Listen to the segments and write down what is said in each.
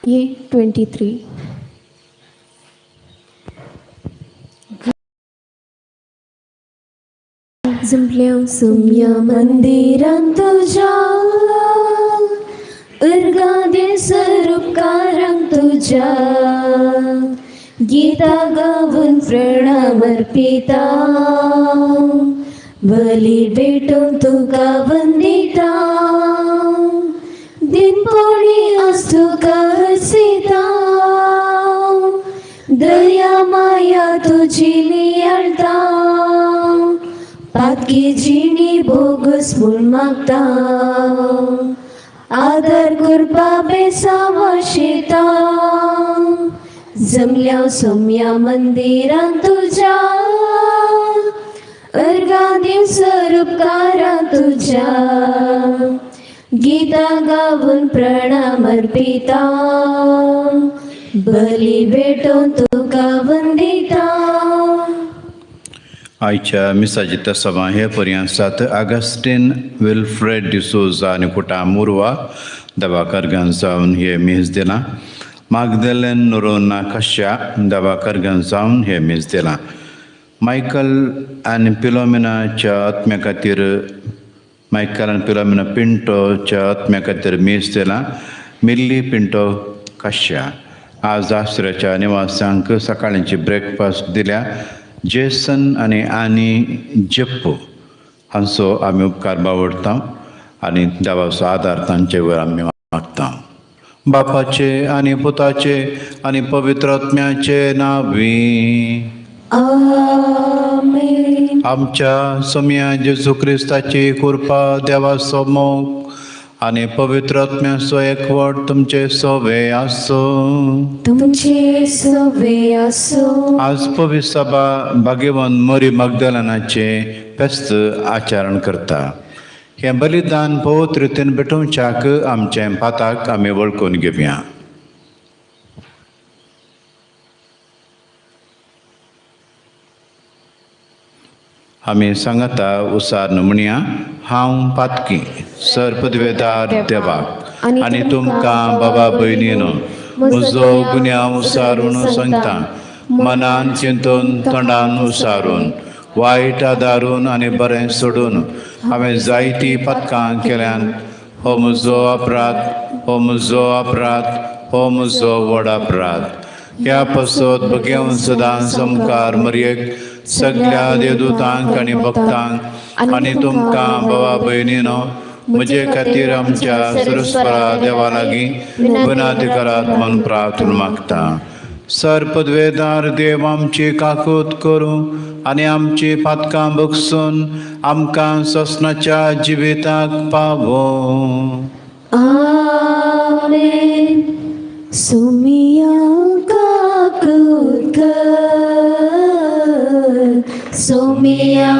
ये 23. जमल्या सुम्या मंदिरांत तुज्या, उर्गा दिसर उपकारांक तुज्या, गीता गावन प्रणाम अर्पिता, बली भेटून तुका वंदिता, दिनपोणी आज तुका हसिता, दया माया तुजी नियाळता, पातकी जिणी बोगस म्हूण मागता, आदर करपा बेसावा शिता, जमल्या सोम्या मंदिरांत तुज्या, अर्गा दिवसर उपकारां तुज्या, गीता गावन प्रणाम अर्पिता, बली भेटून तुका वंदिता. आयच्या मिसाची तसवां हे पर्यंत सात आगस्टीन विल्फ्रेड डिसोजा आनी कुटा मुरवा दबाकर जावन हे मीस दिलां. मागदेलन नोरोना कश्या दबाकर जावन हे मीस दिलां. मायकल आनी पिलोमिनाच्या आत्म्या खातीर, मायकल आनी पिलोमिना पिंटोच्या आत्म्या खातीर मीस दिलां. मिल्ली पिंटो कश्या. आज आश्र्याच्या निवासांक सकाळची ब्रेकफास्ट दिल्या जेसन आनी आनी जप्पू हांचो आमी उपकार बावडटा आनी देवाचो आदार तांचे वयर आमी मागता. बापाचे आनी पुताचे आनी पवित्र आत्म्याचे नांवी. आमेन. आमच्या सोम्या जेजू क्रिस्ताची कृपा, देवाचो मोग आनी पवित्र आत्म्याचो एकवट तुमचे सोवे आसूं. तुमचे सवे आसूं. आज पवित्र सभा भाग्यवंत मरी मगदलनाचे फेस्त आचरण करता. हें बलिदान पवित्र रितीन भेटोवच्याक आमचें पाताक आमी वळखून घेवया. आमी सांगता उसार म्हणया, हांव पातकी सर पदवेदार देवाक आनी तुमकां बाबा भयणीनो म्हजो गुन्यांव उसारून सांगता, मनान चिंतून तोंडान उसारून वायट आदारून आनी बरें सोडून हांवें जायतीं पदकां केल्यान. हो म्हजो अपराध, हो म्हजो अपराध, हो म्हजो व्हड अपराध. ह्या पासत भगेवन सदां समकार मरयेक, सगल्या देवदूतांक आनी भक्तांक आनी तुमकां बाबा भयणीनो म्हजे खातीर आमच्या सुरस्परा देवा लागीं विनंती करात म्हूण प्रार्थना मागता. सर पदवेदार देव आमची काकूत करूं आनी आमची पातकां बगसून आमकां सोसनाच्या जिविताक पावों. आमेन. सुमिया काकूत कर, सुमिया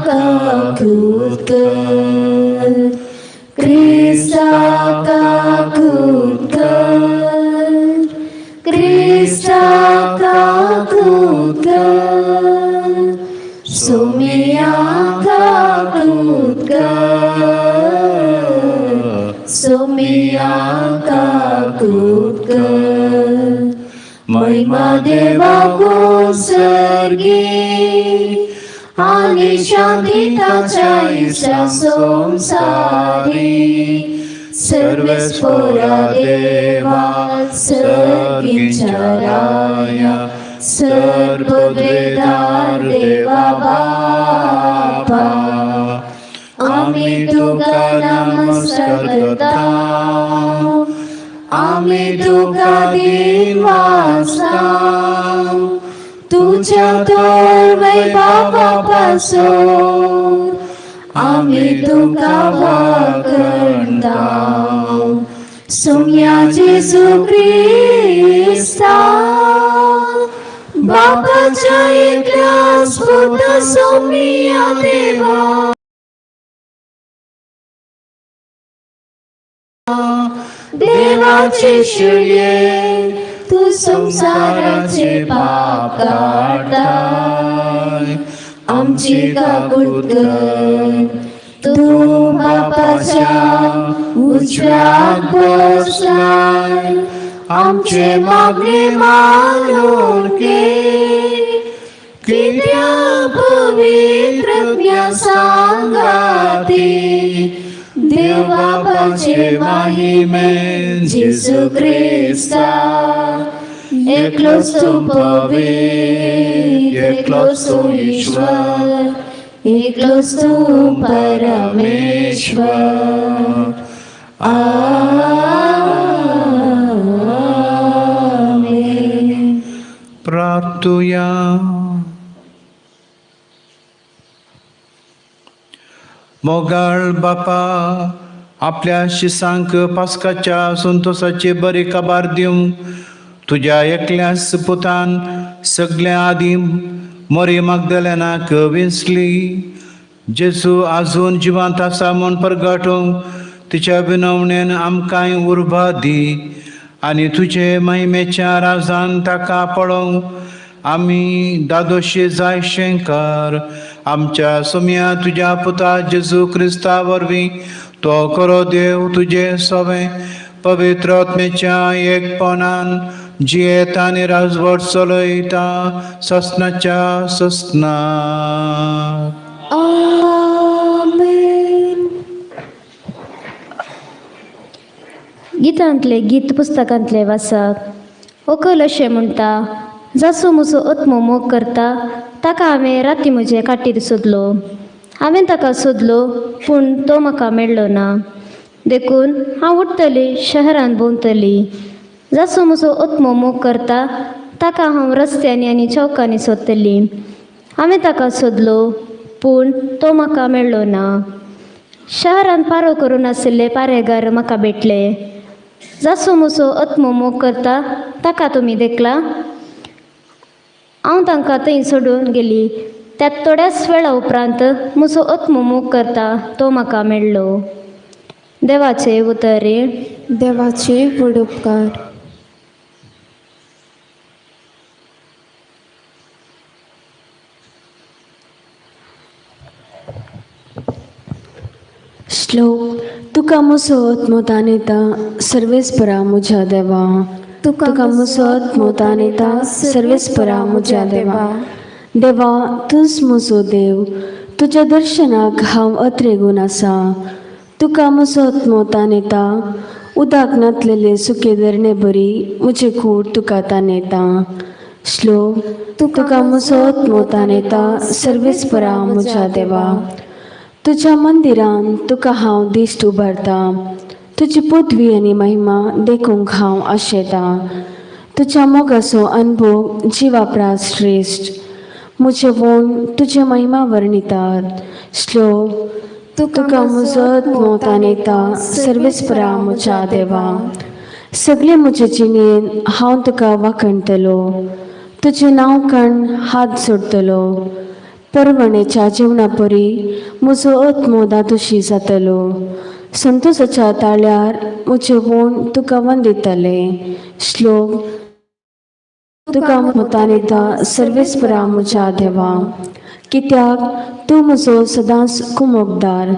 काकूत कर, क्रिस्ता काकूत कर, क्रिस्ता काकूत कर, सुमिया काकूत कर, सुमिया काकूत कर, महिमा देवाको सर्गी आनी शांती ताच्या इश्टा संवसारी. सर्वेस्पोरा देवा सर्गींच्या राया, सर्पद्वेदार देवा बापा, आमी तुका नमस्कार करता, आमी तुका दिन वाचता, तुझ्या तोर बाबा पासून आमी तुका वाकणता. सुम्या जेजू क्रिस्ता बापाच्या एकल्याच पुता सोमिया देवा, देवाचे शिळये, तू संसाराचे पाप काडताय, आमची काकूट कर. तू बापाच्या उजव्याक बसलाय, आमचे मागणे मानून घे. कित्या पवित्र सांगाती देवबापाचे महिमेन जेजू क्रिस्ता. एकलोच तूं पवित्र, एकलोच तूं ईश्वर, एकलोच तूं परमेश्वर. आमेन. प्रार्थुया. मोगाळ बापा, आपल्या शिसांक पास्काच्या संतोसाची बरी खबर दिवंक तुज्या एकल्याच पुतान सगल्या आदीं मोरी मागदलेनाक विंचली. जेजू आजून जिवांत आसा म्हूण परगटूंक तिच्या विनवणेन आमकांय उर्बा दी आनी तुजे महिमेच्या राजान ताका पळोवंक आमी दादोशी जाय शेंकर. आमच्या सोम्या तुज्या पुता जेजू क्रिस्ता वरवीं तो करो देव तुजे सवें पवित्र आत्म्याच्या एकपणान जियेता आनी राजवट चलयता ससनाच्या ससनाक. आमेन. गितांतले गीत पुस्तकांतले वाचप. व्हंकल अशें म्हणटा, जाचो म्हजो आत्मो मोग करता ताका हांवें राती म्हजे खाटीर सोदलो. हांवें ताका सोदलो पूण तो म्हाका मेळ्ळो ना. देखून हांव उठतली शहरांत भोंवतली. जाचो म्हजो आत्मो मोग करता ताका हांव रस्त्यांनी आनी चौकांनी सोदतली. हांवें ताका सोदलो पूण तो म्हाका मेळ्ळो ना. शहरांत पारो करून आशिल्ले पारेगार म्हाका भेटले. जाचो म्हजो आत्मो मोग करता ताका तुमी देखला? हांव तांकां थंय सोडून गेली. त्या थोड्याच वेळा उपरांत म्हजो आत्मो मोग करता तो म्हाका मेळ्ळो. देवाचे उतर. देवाचे व्हड उपकार. श्लोक. तुका म्हजो आत्मो तानेता सर्वेस्परा म्हज्या देवा. तुका म्हजो आत्मो तानेता सर्वेस्परा म्हज्या देवा. देवा तूंच म्हजो देव, तुज्या दर्शनाक हांव अत्रेगून आसा. तुका म्हजो आत्मो तानेता. उदक नातलेले सुके धरणे बरी म्हजे कूड तुका तानेता. श्लोक. तुका म्हजो आत्मो तानेता सर्वेस्परा म्हज्या देवा. तुज्या मंदिरान तुका हांव दिश्ट उबारता. तुजी पदवी आनी महिमा देखूंक हांव आशेतां. तुज्या मोगाचो अनुभव जिवा प्रास श्रेश्ठ. म्हजें वोण तुजे महिमा वर्णितात. श्लोक. तुका म्हजो आत्मो तानेता सर्वेस्परा म्हज्या देवा. सगळे म्हजे जिणेन हांव तुका वाखणटलो. तुजें नांव कण हात जोडटलो. परवणेच्या जेवणा परी म्हजो आत्मो दादोशी जातलो. संतोसाच्या ताळ्यार म्हजें वोण तुका वंदितले. श्लोक. तुका तानेता सर्वेस्परा म्हज्या देवा. कित्याक तूं म्हजो सदांच कुमोकदार.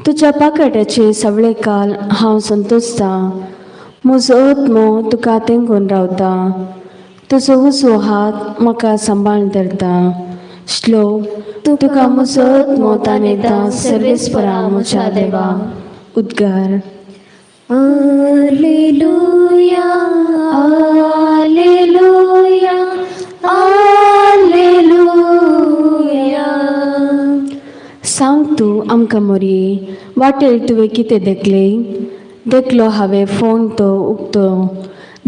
तुज्या पाकट्याचे सवळे काल हांव संतोसतां. म्हजो आत्मो तुका तेंकून रावता. तुजो उजवो हात म्हाका सांबाळ धरता. श्लोक. तुका म्हजो आत्मो तानेता सर्वेस्परा म्हज्या देवा. उद्गार. Alleluia, alleluia, alleluia. सांग तूं आमकां मोरये, वाटेर तुवें कितें देखलें? देखलो हांवें फोण तो उक्तो,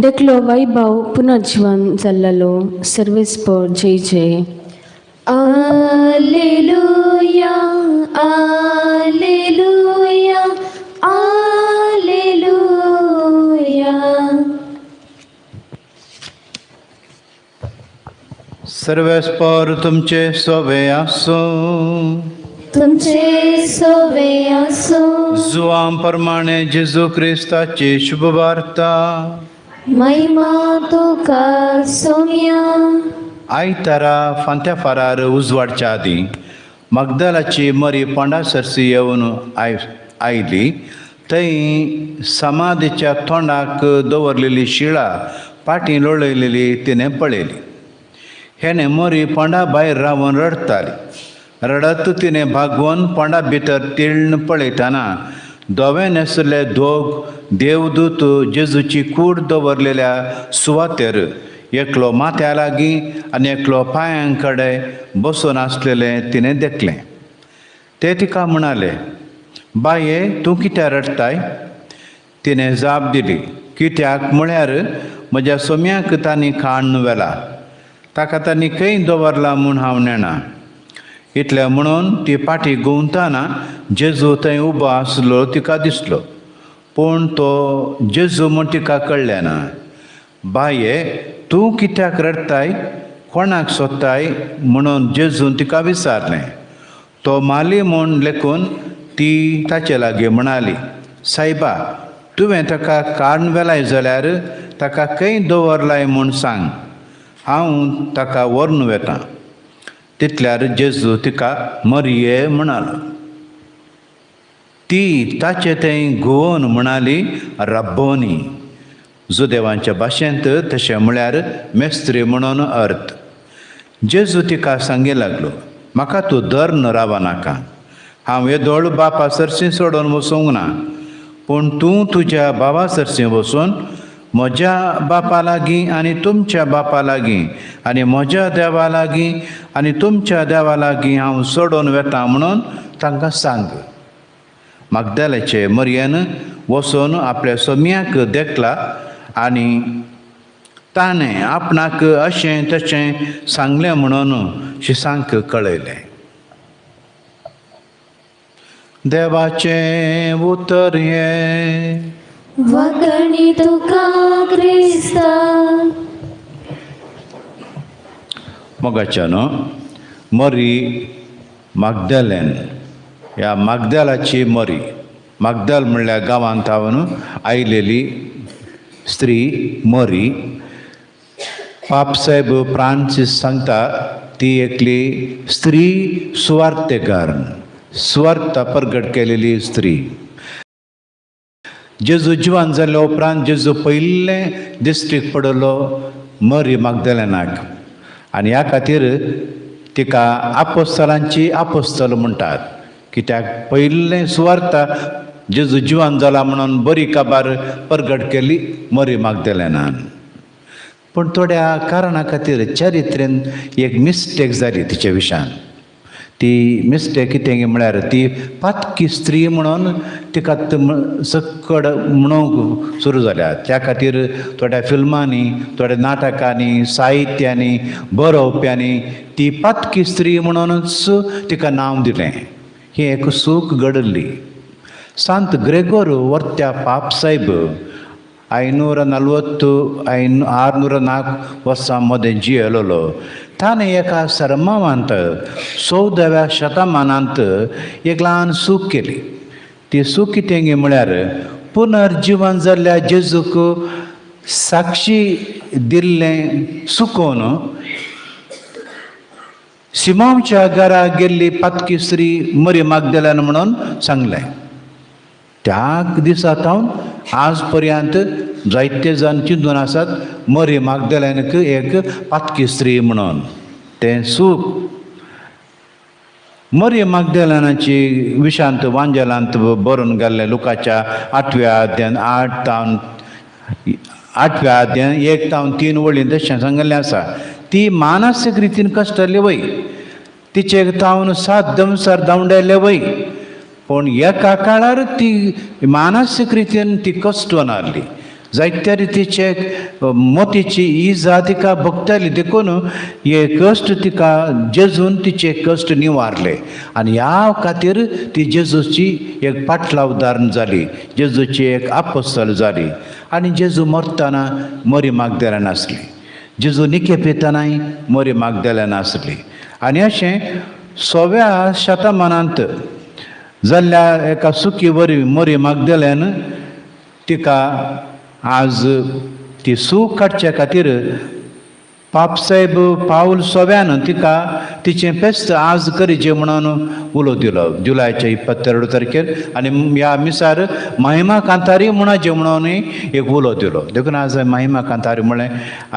देखलो वैभव पुनर्जीवन जाल्लो. सर्वेस्पर जय जय. Alleluia, alleluia, alleluia. सर्वेस्पर तुमचे सोवे आसूं. तुमचे सोवे आसूं. जुवां प्रमाणे जेजू क्रिस्ताची शुभवार्ता. महिमा तुका सोम्या. आयतारा फांत्या फारार उजवाडच्या आदीं मगदलाची मरी पोंडा सरशी येवन आयली. थंय समाधीच्या तोंडाक दवरलेली शिळा पाटी लोळयलेली तिणें पळयली. हेणें मरी पोंडा भायर रावन रडटाली. रडत तिणें भागोवन पोंडा भितर तिळ्ण पळयतना धवे न्हेसले दोग देवदूत जेजूची कूड दवरलेल्या सुवातेर एकलो माथ्या लागीं आनी एकलो पांयां कडेन बसून आसलेलें तिणें देखलें. ते तिका म्हणाले, बाये तूं कित्याक रडटाय? तिणें जाप दिली, कित्याक म्हळ्यार म्हज्या सोम्याक तांणी काण्ण व्हेला, ताका तांणी खंय दवरला म्हूण हांव नेणा. इतलें म्हणून ती पाटी घुंवतना जेजू थंय उबो आसलो तिका दिसलो, पूण तो जेजू म्हूण तिका कळ्ळें ना. बाये तूं कित्याक रडटाय, कोणाक सोदताय म्हणून जेजून तिका विचारलें. तो माली म्हूण लेखून ती ताचे लागीं म्हणाली, सायबा तुवें ताका काडून व्हेलाय जाल्यार ताका खंय दवरलाय म्हूण सांग, हांव ताका व्हरून वेतां. तितल्यार जेजू तिका मरये म्हणालो. ती ताचे थंय घुंवून म्हणाली, रब्बोनी. जुदेवांच्या भाशेंत तशें म्हळ्यार मेस्त्री म्हणून अर्थ. जेजू तिका सांगी लागलो, म्हाका तूं धर्न राव नाका, हांव येदोळ बापा सरशीं सोडून वचूंक ना, पूण तूं तुज्या बाबा सरशीं वचून म्हज्या बापा लागीं आनी तुमच्या बापा लागीं आनी म्हज्या देवा लागीं आनी तुमच्या देवा लागीं हांव सोडून वेता म्हणून तांकां सांग. मागदाल्याचे मरयेन वचून आपल्या सोम्याक देखला आनी ताणें आपणाक अशें तशें सांगलें म्हणून शिसांक कळयलें. देवाचें उतर हें. वखणी तुका क्रिस्ता. मोगाच्यानो, मरी मागदालेन ह्या मागदालाची मरी, मागदाल म्हणल्यार गांवांत थावन आयलेली स्त्री मरी. पापसाहेब फ्रांसीस सांगता ती एकली स्त्री सुवार्थेकार, सुवार्थ परगट केलेली स्त्री. जेजू जिवान जाल्ल्या उपरांत जेजू पयलें दिश्टीक पडलो मरी मागदालेनाक आनी ह्या खातीर तिका आपोस्तलांची आपोस्तल म्हणटात. कित्याक पयलें सुवार्थ जेजू जिवान जाला म्हणून बरी काबार परगट केली मरी मागदालेनान. पूण थोड्या कारणा खातीर चरित्रेन एक मिस्टेक जाली तिच्या विशयान. ती मिस्टेक कितें म्हळ्यार ती पातकी स्त्री म्हणून तिका सकड म्हणूंक सुरू जाल्या. त्या खातीर थोड्या फिल्मांनी, थोड्या नाटकांनी, साहित्यांनी, बरोवप्यांनी ती पातकी स्त्री म्हणूनच तिका नांव दिलें. ही एक सूख घडली. सांत ग्रेगोर वर्त्या पापसाहेब 540 604 वर्सां मदें जियेलोलो. ताणें एका सरमावांत 14व्या शतमानांत एक ल्हान सूख केली. ती सूख कितें म्हळ्यार पुनर्जिवन जाल्ल्या जेजूक साक्षी दिल्लें सुकोवन सिमांवच्या घरा गेल्ली पातकी स्त्री मरी मागदालेन म्हणून सांगलें. त्या दिसा थावन आज पर्यंत जायते जाण चिंतून आसात मरी मागदालेनक एक पातकी स्त्री म्हणून. तें सूख मरी मागदालेनाची विशांत वांजेलांत बरोवन घाल्लें लुकाच्या 8व्या अध्यान 8 तावन 8व्या अध्यान 1 तावन 3 वळीन तशें सांगिल्लें आसा. ती मानसीक रितीन कश्टल्ली वय, तिचे तावन 7 दमसार धांवडायले वय, पूण एका काळार ती मानसीक रितीन ती कश्टून आहली. जायत्या रितीचे मोतीची इजा तिका भोगताली, देखून हे कश्ट तिका जेजून तिचे कश्ट निवारले आनी ह्या खातीर ती जेजूची एक पाटलावदारण जाली, जेजूची एक आपोस्तल जाली. आनी जेजू मरतना मरी मागदालेन आसली, जेजू निके पितनाय मरी मागदालेन आसली. आनी अशें 16व्या शतमानांत जाल्ल्या एका सुकी वरवीं मरी मागदालेन तिका आज ती सूख काडचे खातीर पापसाहेब पावल सोव्यान तिका तिचें फेस्त आज करीचें म्हणून उलो दिलो जुलायच्या 22 तारखेर आनी ह्या मिसार महिमा कांतारी म्हणाचें म्हणूनय एक उलो दिलो. देखून आज महिमा कांतारी म्हळें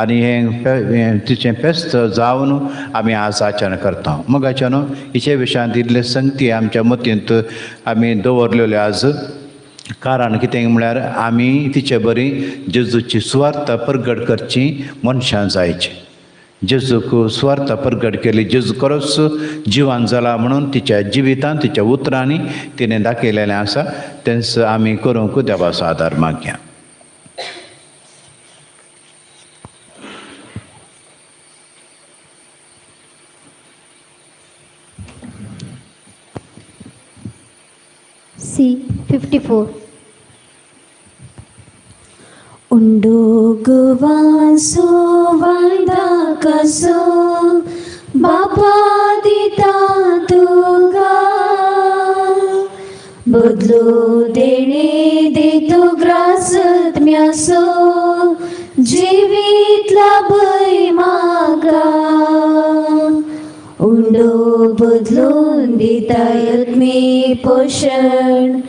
आनी हें तिचें फेस्त जावन आमी आज आचरण करता. मगाच्यान हिचे विशयांत इल्ले संगती आमच्या मतींत आमी दवरलेल्यो आज, कारण कितें म्हळ्यार आमी तिचे बरी जेजूची सुवार्थ परगट करची मनशां जायची. जेजूक सुवार्थ परगट केली, जेजू खरोच जिवान जाला म्हणून तिच्या जिवितान तिच्या उतरांनी तिणें दाखयलेलें आसा. तेंच आमी करूंक देवाचो आदार मागया. C 54. उंडो गोवासो वायदा कसो बापा दिता तुका बदलो देणे देतो ग्रासत म्यासो जिवीत लाभय मागा उंडो बदलून दिता यत्मी पोशण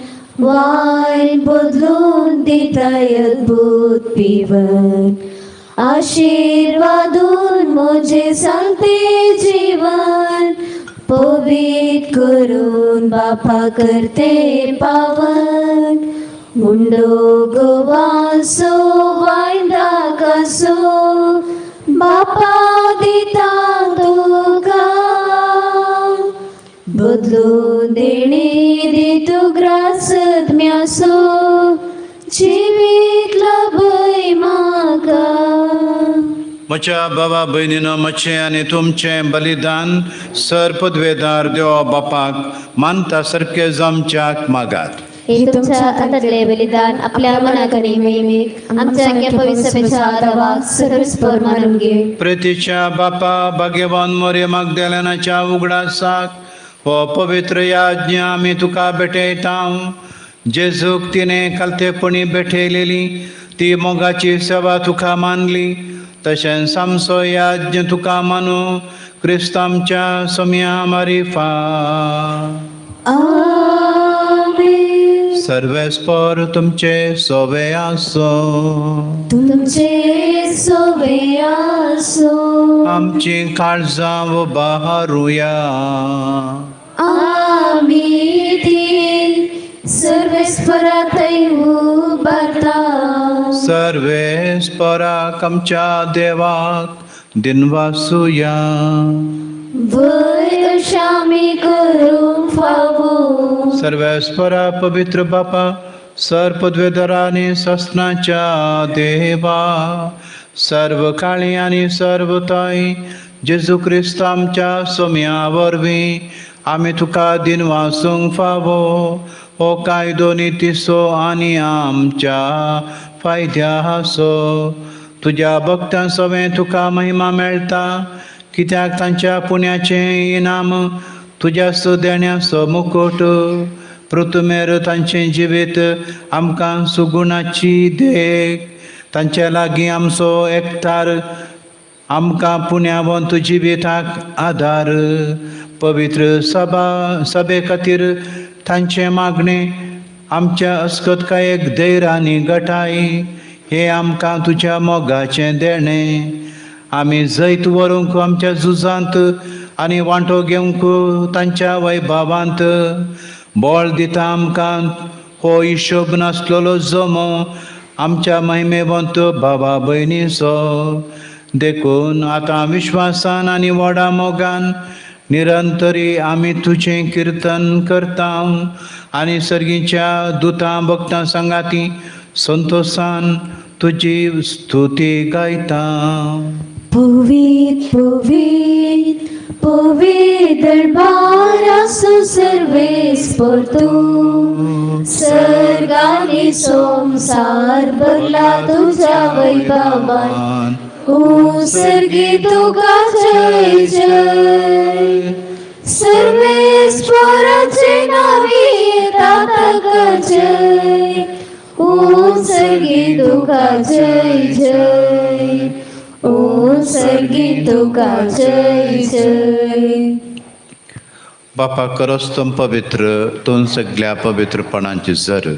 वायन बदलून दिता अद्भुत पिवन आशीर्वादून म्हजें सांगते जीवन पवित्र करून बापा करते पावन उंडो गोवासो वायदा कसो बापा दिता तुका बदलून देणे देतो ग्रासत म्यासो जिवीत लाभय मागा. म्हज्या बाबा भयणीनो म्हजें आनी तुमचें बलिदान सर पदवेदार देवा बापाक मानता सारकें जामच्याक मागात. हे तुमच्या हातांतले बलिदान आपल्या मनाक आनी महिमेक आमच्या पवित्र सभेच्या देवाक सर्वेस्पर मानून घे. प्रेतीच्या बापा भाग्यवान मोरे मागदेल्यानाच्या उगडासाक हो पवित्र याज्ञा आमी तुका भेटयता. जेजूक तिणें कालतेपणी भेटयलेली ती मोगाची सेवा तुका मानली, तशेंच आमचो याज्ञ तुका मानू क्रिस्त आमच्या सोम्या मारिफा. आमेन. सर्वेस्पर तुमचे सोवे आसो. तुमचे सोवे आसो. आमची काळजां उबारुया. आमी ती सर्वेस्परा थंय उबारता. सर्वेस्पराक आमच्या देवाक दिनवासुया. वय अशें आमी करूंक फावो. सर्वेस्परा पवित्र बापा सर पदवेधरा आनी सस्नाच्या देवा सर्व काळी आनी सर्व थंय जेजू क्रिस्त आमच्या सोम्या वरवीं आमी तुका दिनवासूंक फावो. हो कायदो नितीचो आनी आमच्या फायद्याचो. तुज्या भक्तां सवें तुका महिमा मेळटा, कित्याक तांच्या पुण्याचें इनाम तुज्या सुदेण्याचो मुकुट. पृथुमेर तांचें जिवीत आमकां सुगुणाची देख, तांचे लागीं आमचो एकठार आमकां पुण्यावंत जिविताक आदार. पवित्र सभा सभे खातीर तांचें मागणें आमच्या अस्कतकायेक धैर्य आनी गटाय हें आमकां तुज्या मोगाचें देणें. आमी जैत व्हरूंक आमच्या झुजांत आनी वांटो घेवंक तांच्या वैभवांत बळ दिता आमकां हो हिशोब नासलेलो जमो आमच्या महिमेवंत बाबा भयणीचो. देखून आतां विश्वासान आनी व्हडा मोगान निरंतरी आमी तुजें किर्तन करता आनी सर्गीच्या दुतां भक्तां सांगाती संतोशान तुजी स्तुती गायता. पवित्र पवित्र पवित्र दरबार आसूं सर्वेस्पर तूं सर्गानी संवसार भरला तुज्या वैभवान. ओ सर्गी तुका जय जय. सर्वेस्पराचे नावी ताका जय. ओ सर्गी तुका जय जय. ओ सर्गी तुका जय जय. बापा करस तूं पवित्र, तूं सगळ्या पवित्रपणाची जर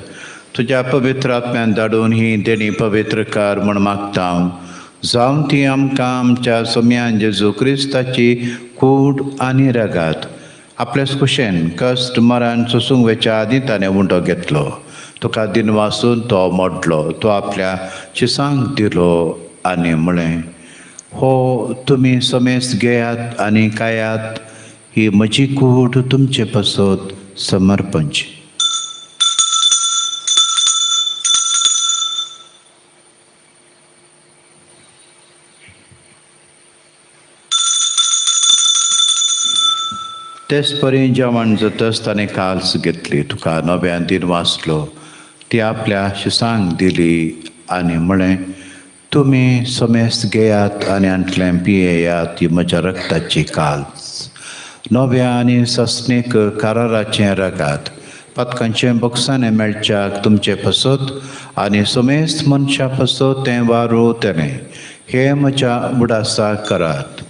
तुज्या पवित्र आत्म्यान धाडून ही देणी पवित्र कर म्हूण मागता, जावं ती आमकां आमच्या सोम्यान जेजू क्रिस्ताची कूड आनी रगात. आपल्याच कुशेन कश्ट मरण सोसूंक वेच्या आदीं ताणें उंडो घेतलो, तुका दिनवासून तो मोडलो, तो आपल्या शिसांक दिलो आनी म्हळें, हो तुमी समेस्त घेयात आनी खायात, ही म्हजी कूड तुमचे पासत समर्पणची. तेच परी जेवण जातच ताणें काल्स घेतली, तुका नव्यान दिन वाचलो, ती आपल्या शिसांक दिली आनी म्हळें, तुमी समेस्त घेयात आनी हांतलें पियेयात, ही म्हज्या रक्ताची काल्स, नव्या आनी सस्नीक कराराचें रगात, पातकांचें बक्षाणें मेळच्याक तुमचे पासत आनी समेस्त मनशा पासत तें वारोवतलें. हें म्हज्या उडासा करात.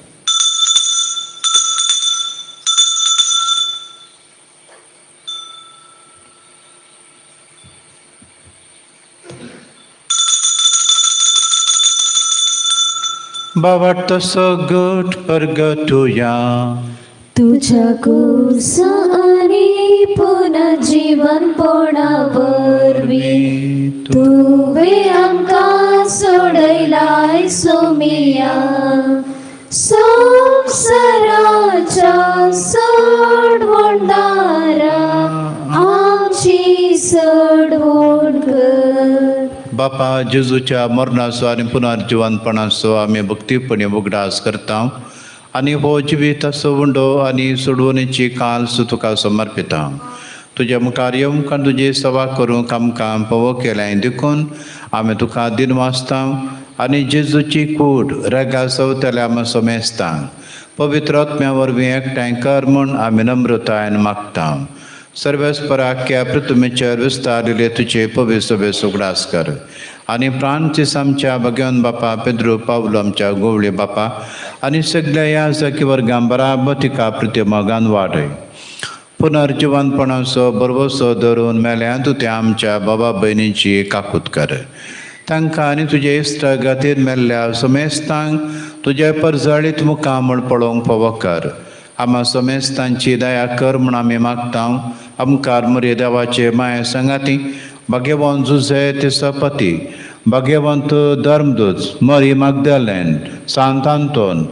बाबा तसो गट परगटुया तुझ्या कुसा आनी पुनः जीवनपणा वरवीं तुवें आमकां सोडयलाय सोमिया, संवसाराच्या सोडवणदारा आमची सोडवण कर. बापा जेजूच्या मरणाचो आनी पुनर्जिवनपणाचो आमी भक्तीपणी उगडास करता आनी हो जिविताचो उंडो आनी सोडवणेची काल्स तुका समर्पिता. तुज्या मुखार येवंक आनी तुजी सेवा करूंक आमकां पवो केलें देखून आमी तुका दिनवासता आनी जेजूची कूड रेगा सवतल्या आमी समेस्तां पवित्र आत्म्या वरवीं एकठांय कर म्हूण आमी नम्रतायेन मागता. सर्वेस्पराख्या पृथ्वीचेर विस्तारिल्ले तुजे पवित्र सभेचो उगडास कर आनी फ्रांसीस आमच्या भगवान बापा, पेद्रू पावलो आमच्या गोवळे बापा आनी सगल्या ह्या सखी वर्गां बराबर तिका प्रतिमोगान वाडय. पुनर्जिवनपणाचो भरवसो धरून मेल्यांत त्या आमच्या बाबा भयणीची काकूत कर. तांकां आनी तुजे इश्ट गतीन मेल्ल्या समेस्तांक तुजे परजळीत मुखां म्हूण पळोवंक फावो कर. आमा समेस्तांची दया कर म्हूण आमी मागता. आमकार मरे देवाचे माये सांगाती भाग्यवंत जुझे तिसपती, भाग्यवंत धर्मदूत मरी मागदेलेन सांत आंतोन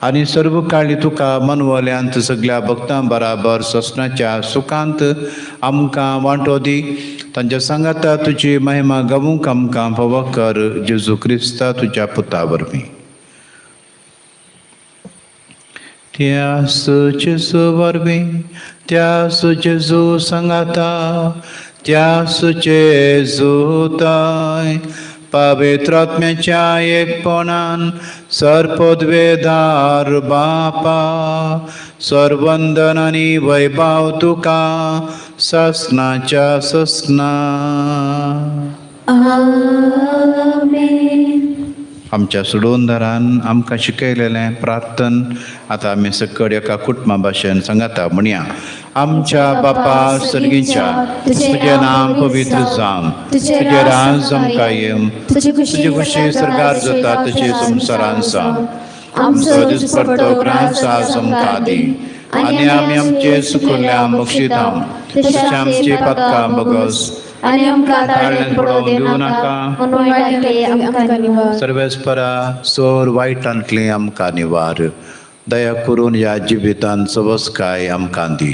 आनी सर्व काळी तुका मनवल्यांत सगल्या भक्तां बराबर ससनाच्या सुखांत आमकां वांटो दी. तांच्या सांगाता तुजी महिमा गावूंक आमकां फावो कर, जेजू क्रिस्ता तुज्या पुता वरवीं. त्या जेजू वरवीं, त्या जेजू सांगाता, त्या जेजूताय पवित्र आत्म्याच्या एकपणान सर्पद्वेदार बापा सर्वंदन आनी वैभाव तुका ससनाच्या ससना. आमेन. आमच्या सोडोवणदारान आमकां शिकयलेलें प्रार्थन आतां आमी सकड एका कुटुंबा भाशेन सांगाता म्हणया. आमच्या बापा सर्गीच्या, तुजें नांव पवित्र जावं, तुजें राज आमकां येवं, तुजी खुशी सर्गार जाता तशी संवसारांत जावं. आमचो दिसपट्टो ग्रास आज आमकां दी आनी आमी आमचे सुकुल्ल्या बक्षिता तशें आमची पातकां बगस आनी आमकां ताळ्यान पडोवंक दिवं नाका, पूण वायटांतलें आमकां निवार. सर्वेस्परा सोर वायटांतलें आमकां निवार. दया करून ह्या जिवितांत सवसकाय आमकां दी.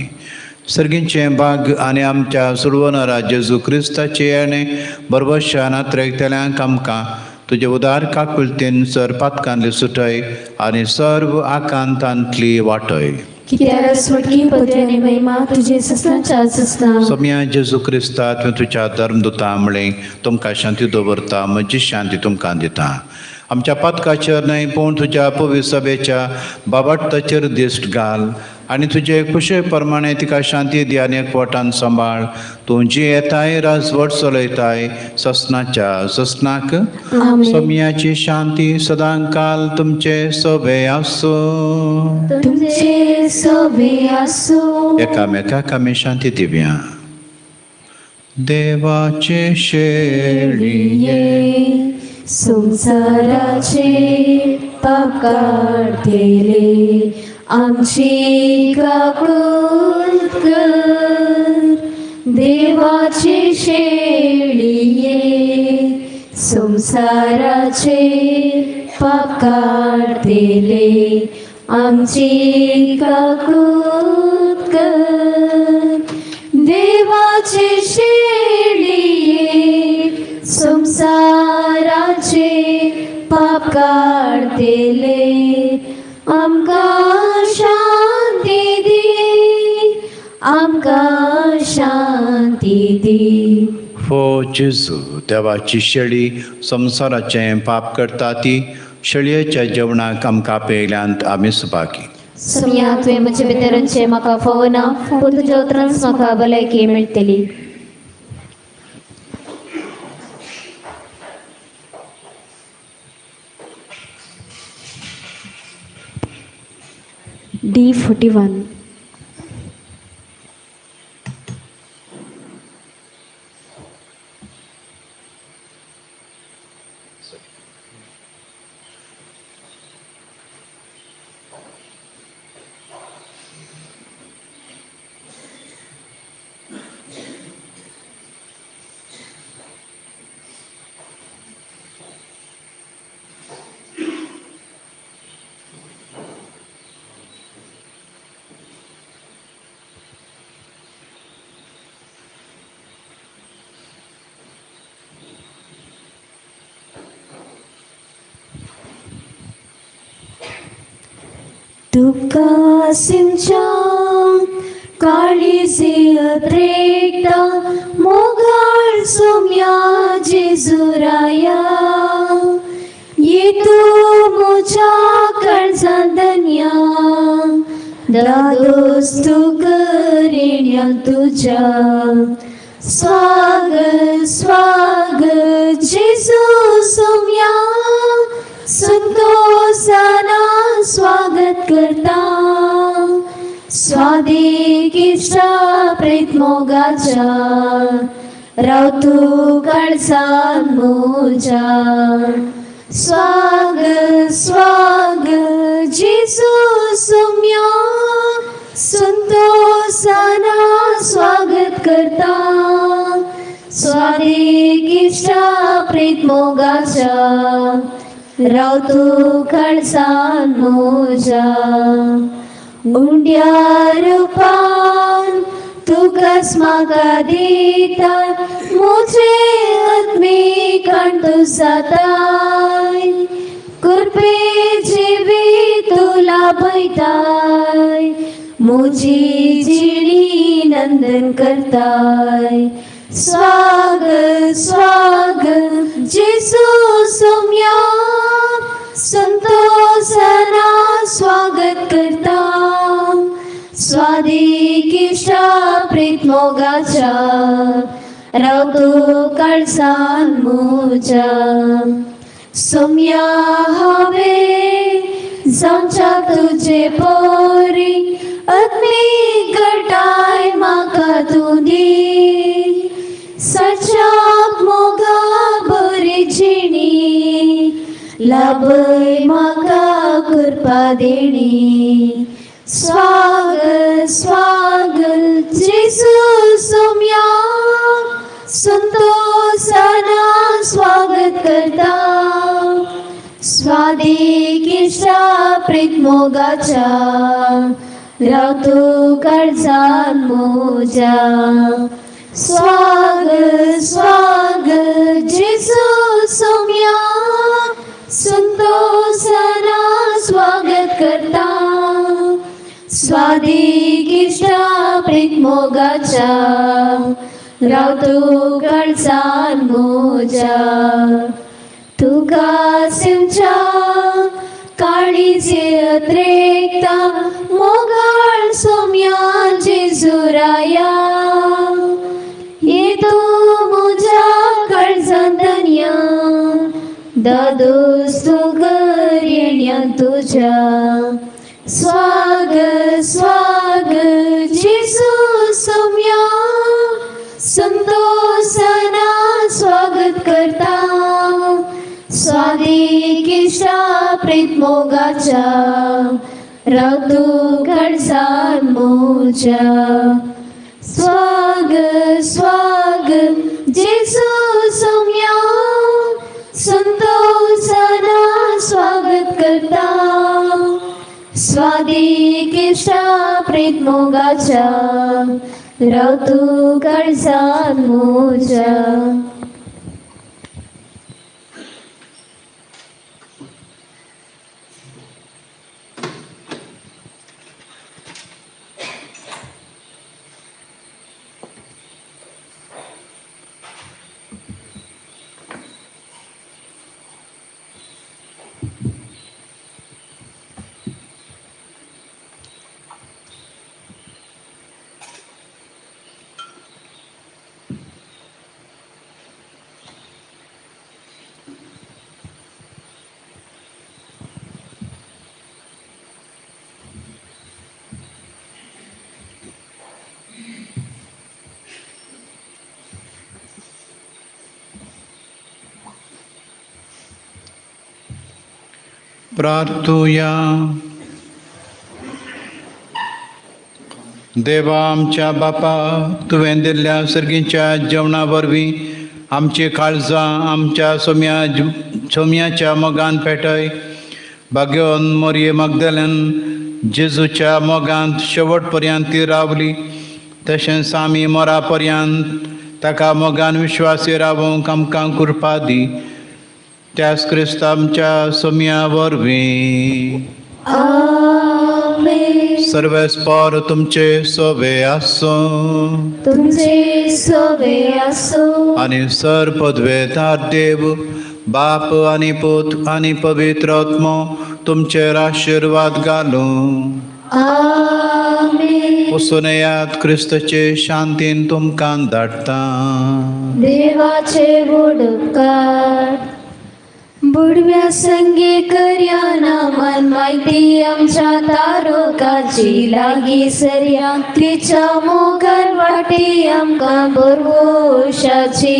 सर्गीचें भाग आनी आमच्या सुरवणरा जेजू क्रिस्ताचे येणें बरबशान आत्रेकतल्यांक आमकां तुजे उदार काकुळतेन सर पातकांतली सुटय आनी सर्व आकांतांतली वाटय. कित्याक स्वर्गीय पदवी आनी महिमा तुजे ससनाच्या ससना. सोम्या जेजू क्रिस्ता, तुवें तुज्या धर्मदुता म्हळें, तुमकां शांती दवरता, म्हजी शांती तुमकां दिता. आमच्या पातकाचेर न्हय पूण तुज्या पवित्र सभेच्या बाबाट्टाचेर दिश्ट घाल आनी तुजे खुशे प्रमाणे तिका शांती दी आनी एकवटान सांबाळ. तूं जी येताय राजवट चलयताय ससनाच्या ससनाक. सोम्याची शांती सदांकाल तुमचे सोबे आसूं. तुमचे सोबे आसूं. एकामेकाक आमी शांती दिवया. देवाचे शेळये संसाराचे पाप काडटेले आमची काकूत कर. देवाचे शेळये संसाराचे पाप काडटेले आमची काकूत कर. देवाचे शेळये संसाराचे पाप काडटेले आमकां शांती दी, आमकां शांती दी. हो जेजू, देवाची शेळी संवसाराचें पाप करता ती शेळयेच्या जेवणाक आमकां पेयल्यांत आमी सुबागी. सोम्या, तुवें म्हजे भितरचे म्हाका फोवना, पूण तुज्या उतरांच म्हाका भलायकी मेळटली. D41. तुका सिंचान काळीजी अत्रेकता मोगाळ सोम्या जेजुराया ये तूं म्हज्या काळजां धन्या दादोस तूं करिण्या तुज्या. स्वागत स्वागत जेजू सोम्या संतोषाना स्वागत करता. स्वादेकीच्या प्रेत मोगाच्या राव तूं काळजान म्हज्या. स्वागत स्वागत जेजू सोम्या संतोषाना स्वागत करता. स्वादेकीच्या प्रेत मोगाच्या राव तूं काळजान म्हज्या. उंड्या रुपान तुकाच म्हाका दिता म्हजे आत्मीकाण तूं जाताय. कृपे जिवी तूं लाभयताय म्हजी जिणी नंदन करताय. स्वागत स्वागत जेजू सोम्या संतोषाना स्वागत करता. स्वादेकीच्या प्रेत मोगाच्या राव तूं काळजान म्हज्या. सोम्या हांवें जावच्या तुजे परी आत्मीक घटाय म्हाका तूं दी. सच्च्या मोगा बरी जिणी लाभय म्हाका कृपा देणी. स्वागत स्वागत जेजू सोम्या संतोषाना स्वागत करता. स्वादेकीच्या प्रेत मोगाच्या राव तूं काळजान म्हज्या. स्वागत स्वागत जेजू सोम्या संतोषाना स्वागत करता. स्वादेकीच्या प्रेत मोगाच्या राव तूं काळजान म्हज्या. तुका सिमच्या काळीचे अत्रेकता मोगाळ सोम्या जेजुराया ये तूं म्हज्या काळजान धन्या दादोस तूं कर येण्या तुज्या स्वागत स्वागत जेजू सोम्या संतोषाना स्वागत करता स्वादिकिशा प्रीत मोगाच्या राव तूं काळजान म्हज्या स्वागत स्वागत जेजू सोम्या संतोषाना स्वागत करता स्वादिकिशा प्रीत मोगाच्या राव तूं काळजान म्हज्या. प्रार्थुया. देवा आमच्या बापा, तुवें दिल्ल्या सर्गीच्या जेवणा वरवीं आमची काळजां आमच्या सोम्याच्या मोगान पेटय. भाग्योन मोरये मगदलन जेजूच्या मोगांत शेवट पर्यंत ती रावली, तशेंच आमी मोरा पर्यंत ताका मोगान विश्वासी रावोंक आमकां कृपा दी. त्यास क्रिस्त आमच्या सोम्या वरवीं. आमेन. सर्वेस्पर तुमचे सोबे आसूं. तुमचे सोबे आसूं. आनी सर पदवेदार देव बाप आनी पूत आनी पवित्र आत्मो तुमचेर आशिर्वाद घालूं. आमेन. वचून येयात, क्रिस्तचे शांतीन तुमकां धाडटा. देवाचे व्हड उपकार. बुडव्या संगी करया नामान माहिती आमच्या तारोकाची लागीं सरया तिच्या मोगान वाटी आमकां बरवशाची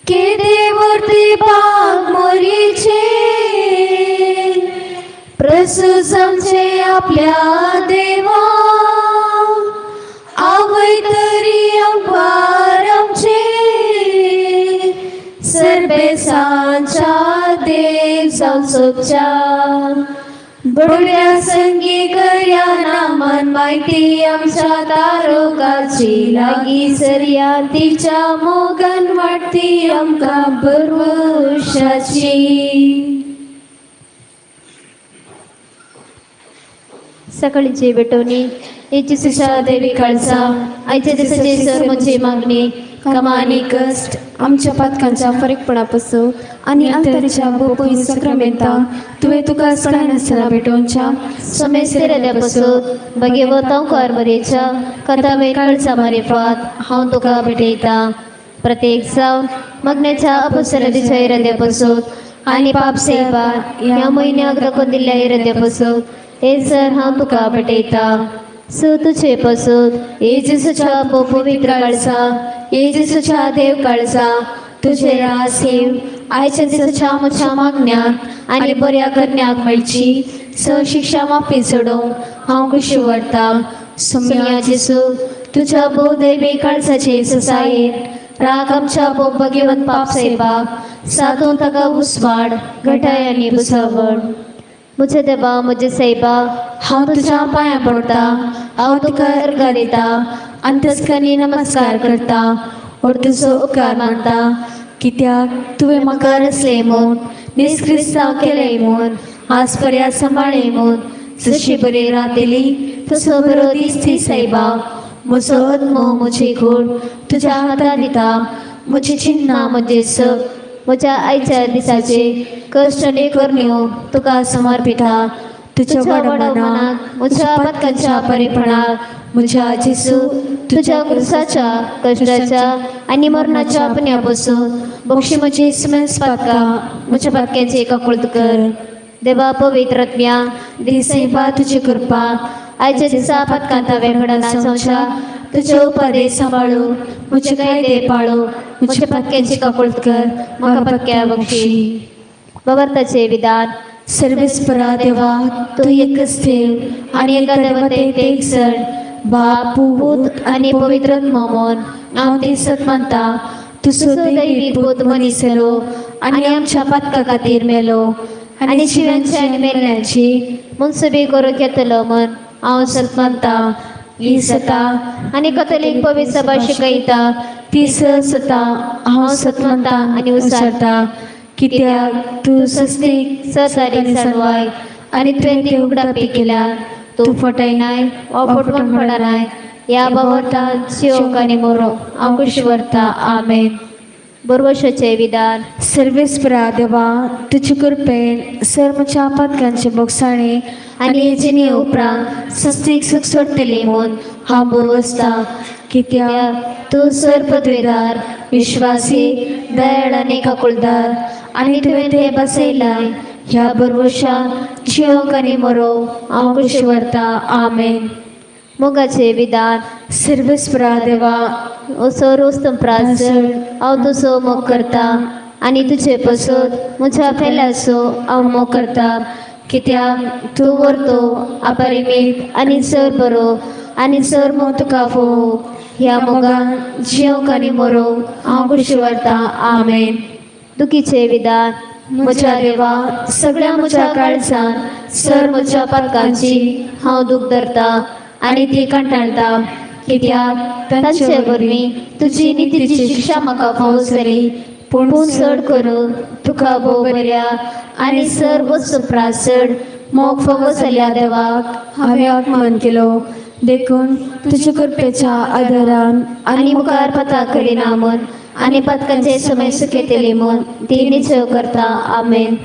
केदे वरती बाग मोरीचे प्रसूस आमचे आपल्या देवा आवय तरी अंपार आमचे सर्वेसांच्या देव जावचोच्या बडव्या संगी करया नामान माहिती आमच्या तारोकाची लागीं सरया तिच्या मोगान वाटती आमकां बरवशाची. सकाळीची भेटवणी येची सुशा देवी काळजा आयच्या दिसाची सर म्हजी मागणी कमा आनी कश्ट आमच्या पातकांच्या फरकपणापासून आनी अंतरेच्या बोपय सक्रामेंता तुवें तुका नासतना भेटोवच्या सोमेस्तेऱ्यापासून भगेवत हांव मरेच्या कथा काळजा मारिफात हांव तुका भेटयता. प्रत्येक जावन मगण्याच्या अपसरतीच्या इराद्यापासून आनी पाप सेवा ह्या म्हयन्याक दाखोवन दिल्ल्या इराद्यापासून हे सर हांव तुका भेटयता. सो तुजे पासून येजूच्या पवित्र काळजा येजूच्या देव काळजा तुझे रासेव आयच्या दिसाच्या म्हज्या मागण्याक आनी बऱ्या करण्याक मेळची स शिक्षा माफी सोडोवंक हांव खुशी व्हरता. सोम्या जेजू तुज्या भोवदैवी काळजाचे ससायेन राग आमच्या भोव भगेवन पाप सेवाक सादून ताका उस्वाड घटाय आनी बुसावण. म्हज्या देवा म्हज्या सायबा हांव तुज्या पांयां पडटा, हांव तुका अर्घ दिता अंतस्कनी नमस्कार करता और तुजो उपकार मानता कित्याक तुवें म्हाका रचलें म्हूण निस्क्रिस्तांव केलें म्हूण आज पर्यांत सांबाळ्ळें म्हूण जशी बरी रात दिली तसो बरो दीस दी सायबा. म्हजो आत्मो म्हजी कूड तुज्या हातांत दिता, म्हजी चिन्नां म्हजें सग म्हज्या आयच्या दिसाचे कश्ट आनी करण्यो तुका समर्पिता. तुज्या तुझ्या वडमनाक वडमनाक म्हज्या पातकांच्या बरेपणाक म्हज्या जेसू तुझ्या क्रुसाच्या कश्टाच्या आनी मरणाच्या पुण्या पसून बक्षी म्हजी स्मस पातकां म्हज्या पातक्याची काकुळट कर. देवा पवित्र आत्म्या दिसैबा तुजी कृपा आयच्या दिसा पातकांत हांवें घडना जावच्या तुजे उपदेश सांबाळून म्हजे कायदे पाळून म्हज्या पातक्याची काकुळट कर म्हाका पातक्या बक्षी. बाबार्थाचे विधान. सर्वेस्परा देवा, तूं एकच देव आनी एका देवतेक एक सण बाप पूत आनी पवित्र आत्मो म्हूण हांव ती सत मानता. तुजो दैवी पूत मनीस जालो आनी आमच्या पातका खातीर मेलो आनी शिव्यांची आनी मेल्ल्यांची मनसुबी करूंक येतलो म्हूण हांव सत मानता. ही सता आनी कथोलीक पवित्र सभा शिकयता ती सता हांव सत मानता आनी उसारता. कित्याक तूं सस्तीक सत आनी सणवाय आनी तुवें ती उगडापी केल्या. तूं फटयनाय वा फटवण पडनाय. ह्या बाबतान शिवक आनी मोरो हांव खुशी व्हरता. आमेन. बरवशाचें विधान. सर्वेस्परा देवा, तुजे कृपेन सर म्हज्या पातकांचे बोगसाणे आनी जिणे उपरांत सस्तीक सुख सोडटली म्हूण हांव बोरवसता. कित्याक तूं सर पदवेदार विश्वासी दयाळ आनी काकुळदार आनी तुवें ते बसयलाय. ह्या बरवशान जिवंक आनी मरो हांव खुशी व्हरता. आमेन. मोगाचें विधान. सर्वेस्परा देवा, असो रोज प्रास हांव तुजो मोग करता आनी तुजे पसत म्हज्या पेल्याचो हांव मोग करता. कित्याक तूं व्हरतो अपरिमीत आनी सर बरो आनी सर मोग तुका फोव. ह्या मोगान जिवंक आनी मरो हांव खुशी व्हरता. आमेन. दुखीचें विधान. म्हज्या देवा, सगळ्या म्हज्या काळजान सर म्हज्या पातकांची हांव दूख धरता आनी ती कंटाळटा. कित्याक तांचे वरवीं तुजी नितीची शिक्षा म्हाका फावो जाली. पूण चड करून तुका भोव बऱ्या आनी सर वस्तू प्रासड मोग फावो जाल्या देवाक हांवें अपमान केलो देखून तुजे कृपेच्या आदारान आनी मुखार पता करिना म्हूण आनी पथकांचे समय सुखयतली म्हूण ती निश्चय करता. आमेन.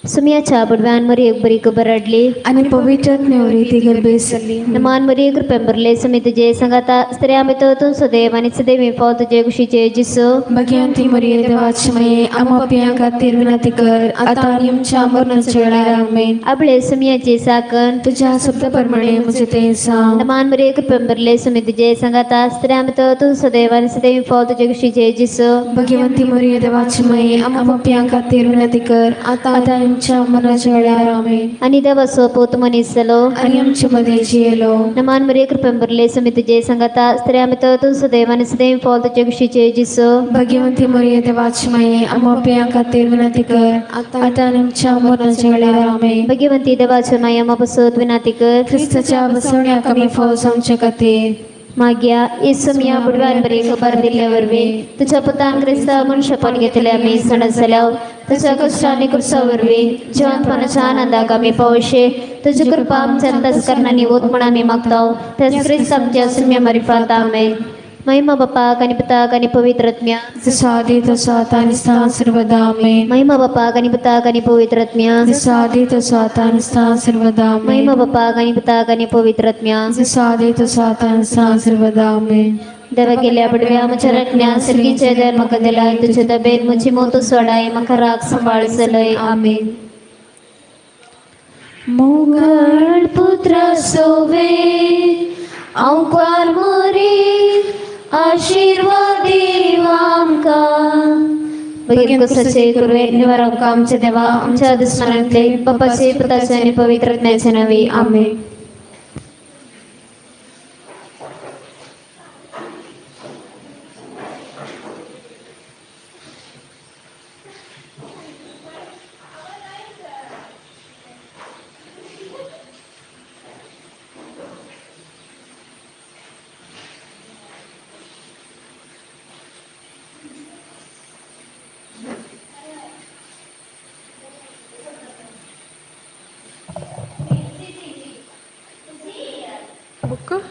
सुमयाच्या बुडव्यान मरियेक बरी खबर हाडली. आनी पवित्र नेवरी ती गर्भेस जाली. नमान मरिये कृपेन भरले समी तुजे संगाता स्त्रिया भितर तूं सदैव आनी सदैव फाव तुजे कुशीचे जिसो. भगवंती मरिये देवाची माये, आम्हा पाप्यां खातीर विनंती कर आता आनी आमच्या मरणाच्या वेळार. आमेन. आपले सुमयाची साकण तुझ्या शब्द प्रमाणे म्हजे ते जावं. नमान मरिये कृपेन भरले समी तुजे संगाता स्त्रिया भितर तूं सदैव आनी सदैव फाव तुजे कुशीचे जिसो. भगवंती मरिये देवाची माये, आम्हा पाप्यां खातीर विनंती कर आता आनी आमच्या मरणाच्या वेळार. आमेन. आनी देवाचो पूत मनीस जालो आनी आमचे मदें जियेलो. नमान मरिये कृपेन भरले समी तुजे संगाता स्त्रिया भितर तूं सदैव आनी सदैव फाव तुजे कुशीचे जिसो. भगवंती मरिये देवाची माये, आम्हा पाप्यां खातीर विनंती कर आता आनी आमच्या मरणाच्या वेळार. आमेन. भगवंती देवाच्या माया म्हापसत विनाती कर. क्रिस्ताच्या बसवण्याक आमी फावो जावचे खातीर. माग्या येसू मिया बुडव्यान बरी खबर दिल्ले वरवीं तुझ्या पुतान क्रिस्तांव मनशेपण घेतले आमी सणस जाल्या तुझ्या कश्ट आनी क्रुसा वरवीं जिवंतपणाच्या आनंदाक आमी पावशे. तुजी कृपा आमच्या अंतस्करणांनी वत म्हण आमी मागता. त्याच क्रिस्त आमच्या सुम्या मारिफात. आमेन. महिमा बापाक आनी पुताक आनी पवित्र आत्म्या. जसो आदी तसो आतां आनी सदां सर्वदा. आमेन. महिमा बापाक आनी पुताक आनी पवित्र आत्म्या. जसो आदी तसो आतां आनी सदां सर्वदा. आमेन. महिमा बापाक आनी पुताक आनी पवित्र आत्म्या. जसो आदी तसो आतां आनी सदां सर्वदा. आमेन. देवा गेल्या पडव्या म्हज्या रटण्या सर्गीचे दर म्हाका दिलाय. तुजे दबेन म्हजी मोत सोडाय म्हाका राग सांबाळ चलय. आमेन. मोगळ पुत्र सोवे अंकार मोरी आशीर्वाद देव आमकां. बगीर कुसाचे कृपे निवारक आमच्या देवा आमच्या दुस्मनांतले बापाचे पुताचे आनी पवित्र आत्म्याचे नावे. आमेन. Book.